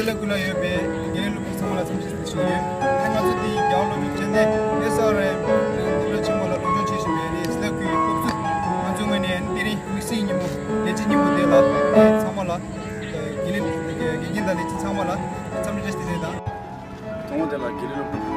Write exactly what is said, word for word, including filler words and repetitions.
ལ་ཁུལ་ལ་ཡོད་པའི་དགེ་ལས་སློབ་ཕྲུག་ཚང་མ་ལ་འཚམས་འདྲི་ཞུ་གི་ཡོད། ད་ང་ཚོ་འདི་རྒྱ་གར་སློབ་ཕྲུག་བྱས་ནས་ཨེ་སི་ཨར་ཨེམ་སློབ་གྲྭ་ཆེན་མོ་ལ་སློབ་སྦྱོང་བྱེད་བཞིན་པའི་རེད། ལ་ཁུལ་སློབ་ཕྲུག་ང་ཚོའི་ངོས་ནས་དེ་རིང་དམིགས་བསལ་ཉིན་མོ་ལས་བྱེད་ཉིན་མོ་དེ་ལ་ཚང་མ་ལ་དགེ་ལས་དགེ་རྒན་དང་ལས་བྱེད་ཚང་མ་ལ་འཚམས་འདྲི་བཀྲ་ཤིས་བདེ་ལེགས་དང་། དང་པོ་དེ་ལ་དགེ་ལས་སློབ་ཕྲུག་